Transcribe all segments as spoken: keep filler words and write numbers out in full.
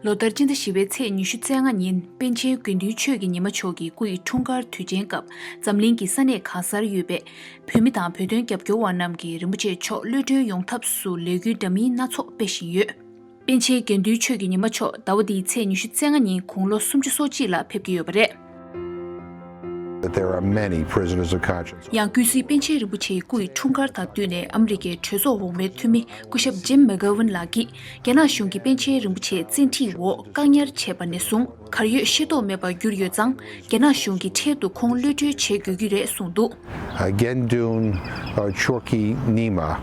ལོ་ལྟར་སྤྱི་ཟླ་བཞི་པའི་ཚེས་ཉི་ཤུ་རྩ་ལྔ་ཉིན་པཎ་ཆེན་དགེ་འདུན་ཆོས་ཀྱི་ཉི་མ་མཆོག་གི་སྐུ་ཡི་འཁྲུངས་སྐར་དུས་ཆེན་སྐབས་འཛམ་གླིང་གི་ས་གནས་གང་སར་ཡོད་པའི་བོད་མི་དང་བོད་དོན་རྒྱབ་སྐྱོར་བ་རྣམས་ཀྱིས་རིན་པོ་ཆེ་མཆོག་གློད་གྲོལ་ཡོང་ཐབས་སུ་ལས་འགུལ་འདྲ་མིན་སྣ་ཚོགས་སྤེལ་བཞིན་ཡོད། པཎ་ཆེན་དགེ་འདུན་ཆོས་ཀྱི་ཉི་མ་མཆོག་ཟླ་བ་འདིའི་ཚེས་ཉི་ཤུ་རྩ་ལྔ་ཉིན་དགུང་ལོ་སུམ་ཅུ་སོ་གཅིག་ལ་ཕེབས་ཀྱི་ཡོད་པ་རེད། That there are many prisoners of conscience. ཡང་ཀུན་གཟིགས་པཎ་ཆེན་རིན་པོ་ཆེའི་སྐུ་ཡི་འཁྲུངས་སྐར་དང་བསྟུན་ནས་ཨ་མི་རི་ཀའི་གྲོས་ཚོགས་འོག་མའི་འཐུས་མི་སྐུ་ཞབས་ཇིམ་མེག་གྷ་ཝིན་ལགས་ཀྱིས་རྒྱ་ནག་གཞུང་གིས་པཎ་ཆེན་རིན་པོ་ཆེའི་བཙན་ཁྲིད་འོག་བཀག་ཉར་བྱས་པ་ནས་བཟུང་གར་ཡོད་ཤེས་རྟོགས་མེད་པར་གྱུར་ཡོད་ཙང་། རྒྱ་ནག་གཞུང་གིས་འཕྲལ་དུ་ཁོང་གློད་གྲོལ་བྱེད་དགོས་ཀྱི་རེད་གསུངས་འདུག Gendun uh, Chorkey Nyima.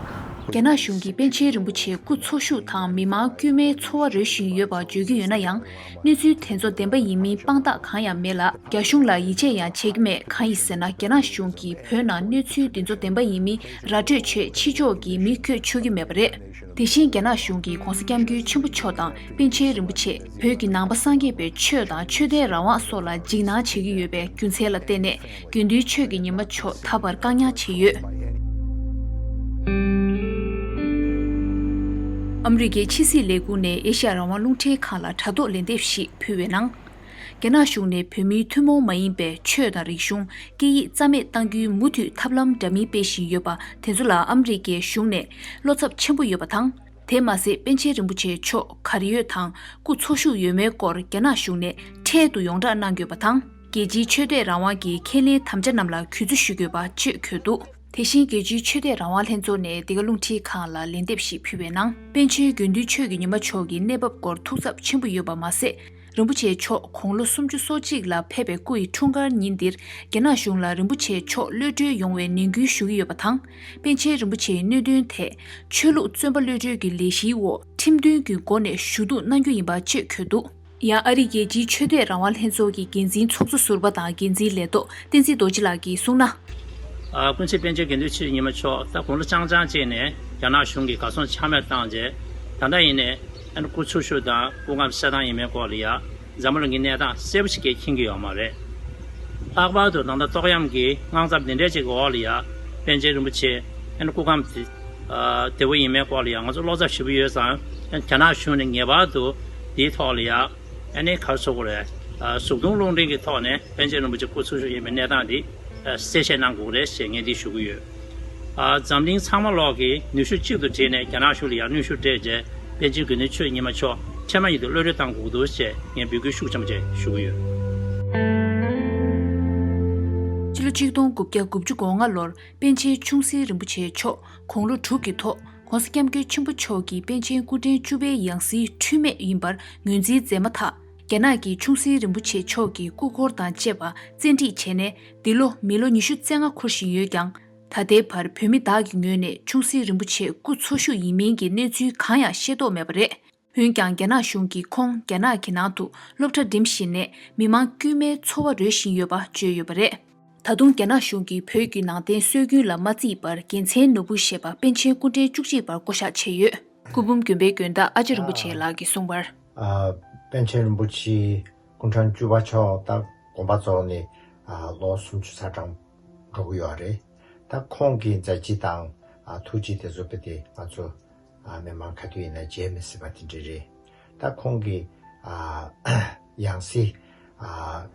རྒྱ་ནག་གཞུང་གིས་པཎ་ཆེན་རིན་པོ་ཆེའི་སྐུ་འཚོ་བཞུགས་དང་མི་མང་དཀྱུས་མའི་འཚོ་བ་རོལ་བཞིན་ཡོད་པ་བརྗོད་ཀྱི་ཡོད་ན་ཡང་། གནས་ཚུལ་དེ་ཚོ་བདེན་པ་ཡིན་མིན་དཔང་རྟགས་གང་ཡང་མེད་ལ། རྒྱ་གཞུང་ལ་ཡིད་ཆེས་ཡང་བྱེད་ཀྱི་མེད། གང་ཡིན་ཟེར་ན། རྒྱ་ནག་གཞུང་གིས་བོད་ནང་གནས་ཚུལ་འདི་ཚོ་བདེན་པ་ཡིན་མིན་ར་སྤྲོད་ཆེད་ཕྱི་ཕྱོགས་ཀྱི་མི་བསྐྱོད་ཆོག་གི་མེད་པ་རེད། དེ་བཞིན་རྒྱ་ནག་གཞུང་གིས་༧གོང་ས་༧སྐྱབས་མགོན་ཆེན་པོ་མཆོག་དང་པཎ་ཆེན་རིན་པོ་ཆེ། བོད་ཀྱི་ནང་པ་སངས་རྒྱས་པའི་ཆོས་དང་ཆོས་དད་རང་དབང་སོགས་ལ་འཇིགས་སྣང་བྱེད་ཀྱི་ཡོད་པའི་རྒྱུ་མཚན་ལ་བརྟེན་ནས། དགེ་འདུན་ཆོས་ཀྱི་ཉི་མ་མཆོག་ད་བར་བཀག་ཉར་བྱས་ཡོད། ཨ་མི་རི་ཀའི་ཕྱི་སྲིད་ལས་ཁུངས་ནས་ཨེ་ཤ་ཡ་རང་དབང་རླུང་འཕྲིན་ཁང་ལ་དྲ་ཐོག་ལན་འདེབས་ཤིག་ཕུལ་བའི་ནང་། རྒྱ་ནག་གཞུང་ནས་བོད་མིའི་ཐུན་མོང་མ་ཡིན་པའི་ཆོས་དང་རིག་གཞུང་། སྐད་ཡིག་རྩ་མེད་གཏང་རྒྱུའི་མུ་མཐུད་ཐབས་ལམ་འདྲ་མིན་སྤེལ་བཞིན་ཡོད་པ་དེ་ཚོ་ལ་ཨ་མི་རི་ཀའི་གཞུང་ནས་བློ་འཚབ་ཆེན་པོ་ཡོད་པ་དང་། དེ་མ་ཟད་པཎ་ཆེན་རིན་པོ་ཆེ་མཆོག་གར་ཡོད་དང་སྐུ་འཚོ་བཞུགས་ཡོད་མེད་སྐོར་རྒྱ་ནག་གཞུང་ནས་འཕྲལ་དུ་ཡོངས་བསྒྲགས་གནང་དགོས་པ་དང་། རྒྱལ་སྤྱིའི་ཆོས་དད་རང་དབང་གི་ཁས་ལེན་དམ་བཅའ་རྣམས་ལ་གུས་བརྩི་ཞུ་དགོས་པ་བཅས་འཁོད་འདུག་དེ་བཞིན་རྒྱལ་སྤྱིའི་ཆོས་དད་རང་དབང་ལྷན་ཚོགས་ནས་འདི་ག་རླུང་འཕྲིན་ཁང་ལ་ལན་འདེབས་ཤིག་ཕུལ་བའི་ནང་། པཎ་ཆེན་དགེ་འདུན་ཆོས་ཀྱི་ཉི་མ་མཆོག་གི་གནས་བབ་སྐོར་ཐུགས་འཚབ་ཆེན་པོ་ཡོད་པ་མ་ཟད། རིན་པོ་ཆེ་མཆོག་དགུང་ལོ་སུམ་ཅུ་སོ་གཅིག་ལ་ཕེབས་པའི་སྐུ་ཡི་འཁྲུངས་སྐར་ཉིན་འདིར་རྒྱ་ནག་གཞུང་ལ་རིན་པོ་ཆེ་མཆོག་གློད་གྲོལ་ཡོང་བའི་ནན་སྐུལ་ཞུ་གི་ཡོད་པ་དང་། པཎ་ཆེན་རིན་པོ་ཆེའི་གནད་དོན་ཐད་ཆོས་ལུགས་བཙོན་པ་གློད་གྲོལ་གྱི་ལས་གཞིའི་འོག་ཁྲིམས་མཐུན་གྱི་སྒོ་ནས་ཞུ་གཏུག་གནང་རྒྱུ་ཡིན་པ་བཅས་འཁོད་འདུག་ཡང་ཨ་རིའི་རྒྱལ་སྤྱིའི་ཆོས་དད་རང་དབང་ལྷན་ཚོགས་ཀྱི་འགན་འཛིན་ཚོགས་གཙོ་ཟུར་པ་དང་འགན་འཛིན་ལས་ཐོག་བསྟན་འཛིན་རྡོ་རྗེ་ལགས་ཀྱིས་གསུངས་ན། ཨ། སྐུ་ཚེ་པཎ་ཆེན་དགེ་འདུན་ཆོས་ཉི་མ་མཆོག་ད་དགུང་ལོ་ཆུང་ཆུང་ཅིག་ནས་རྒྱ་ནག་གཞུང་གིས་གར་སོང་ཆ་མེད་བཏང་རྗེས། ད་ལྟ་ཡིན་ནའི་ཨ་ནི་སྐུ་འཚོ་བཞུགས་དང་སྐུ་ཁམས་གསལ་ཐང་ཡིན་མིན་སྐོར་ལ་ཡ་འཛམ་བུ་གླིང་གི་གནས་སྟངས་གསལ་པོ་ཞིག་གིས་མཁྱེན་གྱི་ཡོད་མ་རེད། ལྷག་པར་དུ་ད་ལྟ་ཏོག་དབྱངས་ཀྱི་དངངས་འཚབ་འདི་འདྲའི་ཅིག་གི་འོག་ལ་ཡ་པཎ་ཆེན་རིན་པོ་ཆེ་ཨ་ནི་སྐུ་ཁམས་དེ་ཨ་བདེ་པོ་ཡིན་མིན་སྐོར་ལ་ཡ་ང་ཚོ་བློ་འཚབ་ཞེ་པོ་ཡོད་ཙང་། རྒྱ་ནག་གཞུང་ནས་ངེས་པར་དུ་དེའི་ཐོག་ལ་ཡ་ཨ་ནི་ག་རེ་ཟེར་དགོས་རེད། ཨ། གཟུགས་མཐོང་རླུང་འཕྲིན་གྱི་ཐོག་ནས་པཎ་ཆེན་རིན་པོ་ཆེ་སྐུ་འཚོ་བཞུགས་ཡིན་པའི་གནས་སྟངས་འདི་གསལ་བཤད་གནང་དགོས་རེད་ཞེས་ངས་འདི་ཞུ་གི་ཡོད། ཨ། འཛམ་གླིང་ཚང་མ་ལོག་གིས་ནུས་ཤུགས་གཅིག་ཏུ་བསྒྲིལ་ནས་རྒྱ་ནག་གཞུང་ལ་ཡང་གནོན་ཤུགས་སྤྲད་རྗེས་པཎ་ཆེན་དགེ་འདུན་ཆོས་ཉི་མ་མཆོག་འཕྲལ་མ་ཉིད་དུ་གློད་གྲོལ་གཏང་དགོས་འདུག་ཅེས་ངས་འབོད་སྐུལ་ཤུགས་ཆེན་པོ་བཅས་ཞུ་གི་ཡོད། སྤྱི་ལོ་ཆིག་སྟོང་དགུ་བརྒྱ་དགུ་བཅུ་གོ་ལྔ་ལོར་པཎ་ཆེན་ཆུང་སྲིད་རིན་པོ་ཆེ་མཆོག་དགུང་ལོ་དྲུག་གི་ཐོག་༧གོང་ས་༧སྐྱབས་མགོན་ཆེན་པོ་མཆོག་གིས་པཎ་ཆེན་སྐུ་ཕྲེང་བཅུ་པའི་ཡང་སྲིད་འཁྲུལ་མེད་ཡིན་པར་ངོས་འཛིན་མཛད་མ་ཐག་རྒྱ་ནག་གིས་ཆུང་སྲིད་རིན་པོ་ཆེ་མཆོག་གི་སྐུ་འཁོར་དང་བཅས་པ་བཙན་ཁྲིད་བྱས་ནས་འདི་ལོ་མི་ལོ་ཉི་ཤུ་རྩ་ལྔ་འཁོར་བཞིན་ཡོད་ཀྱང་། ད་ལྟའི་བར་བོད་མི་དག་གི་ངོས་ནས་ཆུང་སྲིད་རིན་པོ་ཆེ་སྐུ་འཚོ་བཞུགས་ཡིན་མིན་གྱི་གནས་ཚུལ་གང་ཡང་ཤེས་རྟོགས་མེད་པ་རེད། འོན་ཀྱང་རྒྱ་ནག་གཞུང་གིས་ཁོང་རྒྱ་ནག་གི་ནང་དུ་སློབ་གྲྭ་འགྲིམ་བཞིན་ནས་མི་མང་དཀྱུས་མའི་འཚོ་བ་རོལ་བཞིན་ཡོད་པ་བརྗོད་ཡོད་པ་རེད། ད་དུང་རྒྱ་ནག་གཞུང་གིས་བོད་ཀྱི་ནང་བསྟན་སྲོལ་རྒྱུན་ལ་མ་བརྩིས་པར་རྒྱལ་མཚན་ནོར་བུ་ཞེས་པ་པཎ་ཆེན་སྐུ་ཕྲེང་བཅུ་གཅིག་པར་བསྐོ་བཞག་བྱས་ཡོད། སྐུ་འབུམ་དགོན་པའི་དགོན་བདག་ཨ་ཅག་རིན་པོ་ཆེ་ལགས་ཀྱིས་གསུངས་པར། ཨ། པཎ་ཆེན་རིན་པོ་ཆེ་སྐུ་ཕྲེང་བཅུ་པ་མཆོག་ད་དགོངས་པ་རྫོགས་ནས་ཨ་ལོ་སུམ་ཅུ་ཚ་གྲངས་འགྲོ་གི་ཡོད་རེད། ད་ཁོང་གི་མཛད་རྗེས་དང་ཨ་ཐུགས་རྗེ་དེ་ཚོ་དཔེ་དེ་ང་ཚོ་ཨ་མི་མང་ག་དུས་ཡིན་ན་བརྗེད་མི་སྲིད་པ་དེ་འདྲ་རེད། ད་ཁོང་གི་ཨ་ཡང་སྲིད་ཨ་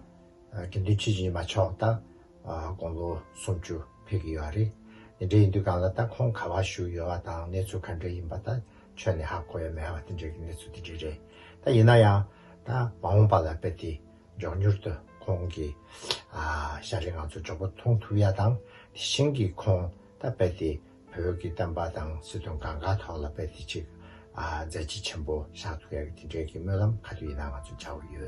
དགེ་འདུན་ཆོས་ཀྱི་ཉི་མ་མཆོག་ད་ཨ་དགུང་ལོ་སུམ་ཅུ་ཕེབས་ཀྱི་ཡོད་རེད། དེ་འདྲ་ཡིན་དུས་གང་ལ་ད་ཁོང་ག་པར་བཞུགས་ཡོད་པ་དང་གནས་ཚུལ་ག་འདྲ་ཡིན་པ་ད་ཁྱོན་ནས་ཧ་གོ་ཡ་མེད་པ་དེ་འདྲ་གི་གནས་ཚུལ་དེ་འདྲ་རེད། ད་ཡིན་ན་ཡང་ད་མ་འོངས་པ་ལ་དཔེ་དེ་མགྱོགས་མྱུར་དུ་ཁོང་གི་ཨ་ཤ་རུས་ང་ཚོ་མགྱོགས་པོ་མཐོང་ཐུབ་ཡ་དང་དེ་བཞིན་གྱི་ཁོང་ད་དཔེ་དེ་བོད་ཀྱི་བསྟན་པ་དང་སྲིད་དོན་གང་ག་ཐོག་ལ་དཔེ་དེ་ཅིག་ཨ་མཛད་རྗེས་ཆེན་པོ་བཞག་ཐུབ་ཡ་གི་དེ་འདྲའི་གི་སྨོན་ལམ་ག་དུས་ཡིན་ན་ང་ཚོ་བྱ་འོ་ཡོད།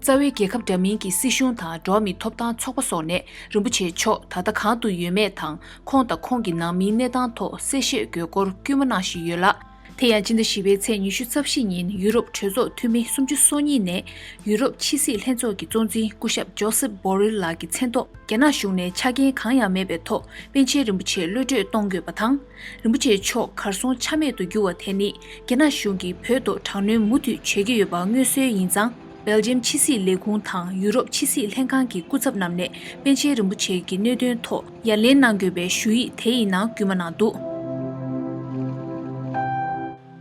རྩ་བའི་རྒྱལ་ཁབ་འདྲ་མིན་གྱི་སྲིད་གཞུང་དང་འགྲོ་བ་མིའི་ཐོབ་ཐང་ཚོགས་པ་སོགས་ནས་རིན་པོ་ཆེ་མཆོག་ད་ལྟ་གང་དུ་ཡོད་མེད་དང་ཁོང་དང་ཁོང་གི་ནང་མིའི་གནས་སྟངས་ཐོག་གསལ་བཤད་དགོས་སྐོར་སྐུལ་མ་གནང་བཞིན་ཡོད་ལ། དེ་ཡང་སྤྱི་ཟླ་བཞི་པའི་ཚེས་ཉི་ཤུ་རྩ་བཞི་ཉིན་ཡུ་རོབ་གྲོས་ཚོགས་འཐུས་མི་སུམ་ཅུ་སོ་གཉིས་ནས་ཡུ་རོབ་ཕྱི་སྲིད་ལྷན་ཚོགས་ཀྱི་གཙོ་འཛིན་སྐུ་ཞབས་ཇོ་སེབ་བྷོ་རེལ་ལགས་ཀྱི་མཚན་ཐོག་རྒྱ་ནག་གཞུང་ནས་ཆ་རྐྱེན་གང་ཡང་མེད་པའི་ཐོག་པཎ་ཆེན་རིན་པོ་ཆེ་གློད་གྲོལ་གཏོང་དགོས་པ་དང་། རིན་པོ་ཆེ་མཆོག་གར་སོང་ཆ་མེད་དུ་གྱུར་བ་དེ་ནི་རྒྱ་ནག་གཞུང་གིས་བོད་ཐོག་དྲག་གནོན་མུ་མཐུད་བྱེད་ཀྱི་ཡོད་པ་མངོན་གསལ་ཡིན་ཙང་། སྦེལ་ཇམ་ཕྱི་སྲིད་ལས་ཁུངས་དང་ཡུ་རོབ་ཕྱི་སྲིད་ལྷན་ཁང་གི་སྐུ་ཚབ་རྣམས་ནས་པཎ་ཆེན་རིན་པོ་ཆེ་གི་གནད་དོན་ཐོག་ཡ་ལན་གནང་དགོས་པའི་ཞུ་ཡིག་དེ་ཡི་ནང་བསྐུལ་མ་གནང་འདུག་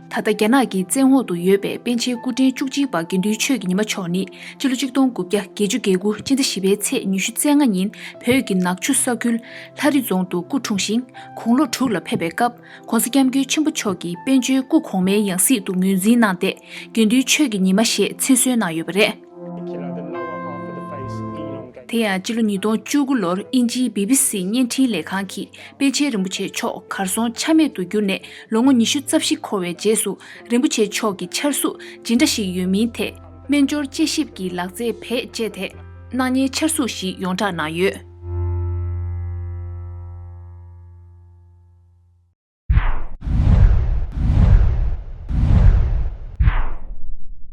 ད་ལྟ་རྒྱ་ནག་གི་བཙན་འོག་ཏུ་ཡོད་པའི་པཎ་ཆེན་སྐུ་ཕྲེང་བཅུ་གཅིག་པ་དགེ་འདུན་ཆོས་ཀྱི་ཉི་མ་མཆོག་ནི་སྤྱི་ལོ་ཆིག་སྟོང་དགུ་བརྒྱ་བརྒྱད་ཅུ་གྱ་དགུ་སྤྱི་ཟླ་བཞི་པའི་ཚེས་ཉི་ཤུ་རྩ་ལྔ་ཉིན་བོད་ཀྱི་ནག་ཆུ་ས་ཁུལ་ལྷ་རི་རྫོང་དུ་སྐུ་འཁྲུངས་ཤིང་། དགུང་ལོ་དྲུག་ལ་ཕེབས་པའི་སྐབས་༸གོང་ས་༸སྐྱབས་མགོན་ཆེན་པོ་མཆོག་གིས་པཎ་ཆེན་སྐུ་གོང་མའི་ཡང་སྲིད་དུ་ངོས་འཛིན་གནང་སྟེ། དགེ་འདུན་ཆོས་ཀྱི་ཉི་མ་ཞེས་མཚན་གསོལ་གནང་ཡོད་པ་རེད། དེ་ཡང་སྤྱི་ལོ་ཉིས་སྟོང་བཅུ་དགུ་ལོར་དབྱིན་ཇིའི་བི་བི་སི་བརྙན་འཕྲིན་ལས་ཁང་གིས་པཎ་ཆེན་རིན་པོ་ཆེ་མཆོག་གར་སོང་ཆ་མེད་དུ་གྱུར་ནས་ལོ་ངོ་ཉི་ཤུ་རྩ་བཞི་འཁོར་བའི་རྗེས་སུ་རིན་པོ་ཆེ་མཆོག་གི་ཆར་ཟུག་ཇི་འདྲ་ཞིག་ཡོད་མིན་ཐད་སྨན་སྦྱོར་དཔྱད་ཞིབ་ཀྱི་ལག་རྩལ་བེད་སྤྱད་དེ་སྣང་བརྙན་ཆར་ཟུག་ཞིག་ཡོངས་བསྒྲགས་གནང་ཡོད།